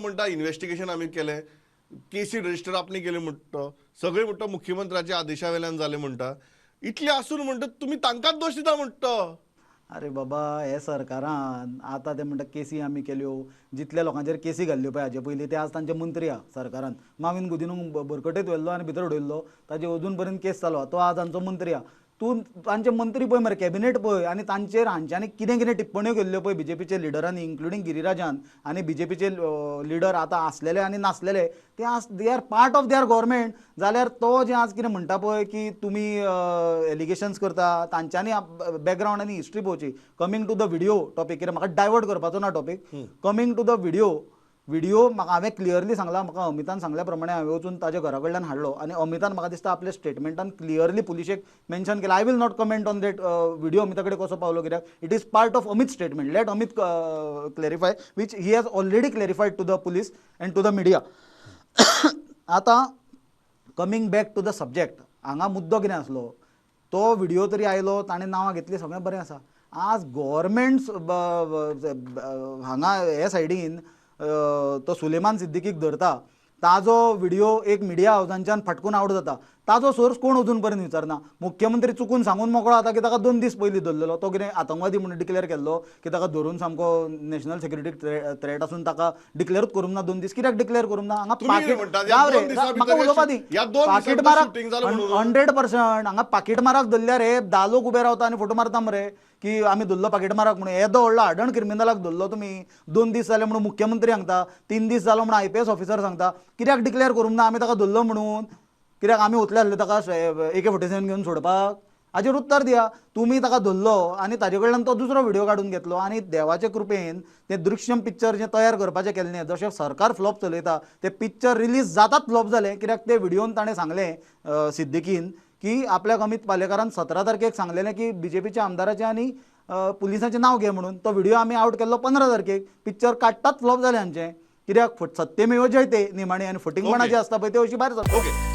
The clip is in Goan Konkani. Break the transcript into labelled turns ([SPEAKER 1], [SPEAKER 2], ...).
[SPEAKER 1] म्हणटा इन्व्हेस्टिगेशन आमी केलें, केसी रजिस्टर आपणे केले म्हणटा, सगळे म्हणटा मुख्यमंत्र्याच्या आदेशा वेल्यान जालें म्हणटा. इतलें आसून म्हणटा तुमी तांकांच दोश दिता म्हणटा.
[SPEAKER 2] अरे बाबा, हे सरकारान आतां ते म्हणटा केसी आमी केल्यो, जितल्या लोकांचेर केसी घाल्ल्यो पळय हाजे पयलीं ते आज तांचे मंत्री आहा सरकारान. माविन गुदिनूक बरकटेत व्हेल्लो आनी भितर उडयल्लो, ताजे अजून पर्यंत केस चालू आहा, तो आज आमचो मंत्री आहा. तूं तांचे मंत्री पळय मरे, कॅबिनेट पळय आनी तांचेर हांच्यांनी कितें कितें टिप्पण्यो केल्ल्यो पळय बीजेपीचे लिडरांनी, इन्क्लुडींग गिरिराजान आनी बीजेपीचे लिडर आतां आसलेले आनी नासलेले, ते आज they are part of their government. जाल्यार तो जे आज कितें म्हणटा पळय की तुमी एलिगेशन्स करता, तांच्यांनी बॅकग्रावंड आनी हिस्ट्री पळोवची. Coming to the video topic, कित्याक म्हाका डायवर्ट करपाचो ना topic. Coming to the video, video म्हाका हांवें क्लियरली सांगला, म्हाका अमितान सांगल्या प्रमाणे हांवें वचून ताज्या घरा कडल्यान हाडलो आनी अमितान म्हाका दिसता आपल्या स्टेटमेंटान क्लियरली पुलिशेक मेन्शन केलां. I will not comment on that video Amita कडेन कसो पावलो, कित्याक it is part of Amit statement. Let Amit clarify, which he has already clarified to the police and to the media. आतां coming back to the subject, हांगा मुद्दो कितें आसलो, तो व्हिडियो तरी आयलो, ताणें नांवां घेतलीं, सगळें बरें आसा. आज गोवोरमेंट हांगा हे सायडीन तो सुलेमान सिद्दीकीक धरता, ताजो व्हिडियो एक मिडिया हावजांच्यान फटकून आवट जाता, ताजो सोर्स कोण अजून पर्यंत विचारना. मुख्यमंत्री चुकून सांगून मोकळो जाता की ताका 2 दीस पयलीं धरलेलो, तो कितें आतंकवादी म्हणून डिक्लेअर केल्लो की ताका धरून सामको नॅशनल सेक्युरिटी थ्रेट आसून ताका डिक्लेअरूच करूंक ना 2 दीस. कित्याक डिक्लेअर करूंक ना? हांगा पाकिट, म्हाका उलोवपा दी, पाकिट माराक 100% हांगा पाकिट माराक धरल्यार हे 10 लोक उबे रावता आनी फोटो मारता मरे की आमी धरलो पाकिट माराक म्हणून. येदो व्हडलो हार्डन क्रिमिनलाक धरलो तुमी, 2 दीस जाले म्हणून मुख्यमंत्री सांगता, 3 दीस जालो म्हणून IPS officer सांगता, कित्याक डिक्लेअर करूंक ना आमी ताका धरलो म्हणून? कित्याक आमी वतले आसले ताका AK-47 घेवन सोडपाक? हाजेर उत्तर दिया. तुमी ताका धरलो आनी ताजे कडल्यान तो दुसरो व्हिडियो काडून घेतलो आनी देवाचे कृपेन तें दृश्यम पिक्चर जें तयार करपाचें केल्लें, जशें सरकार फ्लॉप चलयता तें पिक्चर रिलीज जातात फ्लॉप जालें, कित्याक ते व्हिडियोन ताणें सांगलें सिद्दीकीन की आपल्याक अमित पालेकारान 17 तारखेक सांगलेलें की बीजेपीच्या आमदाराचें आनी पुलिसांचें नांव घे म्हणून. तो व्हिडियो आमी आवट केल्लो 15 तारखेक, पिक्चर काडटात फ्लॉप जालें आमचें, कित्याक सत्यमेव जयते निमाणे आनी फटिंगपणा जी आसता पळय ते अशी भायर सरता.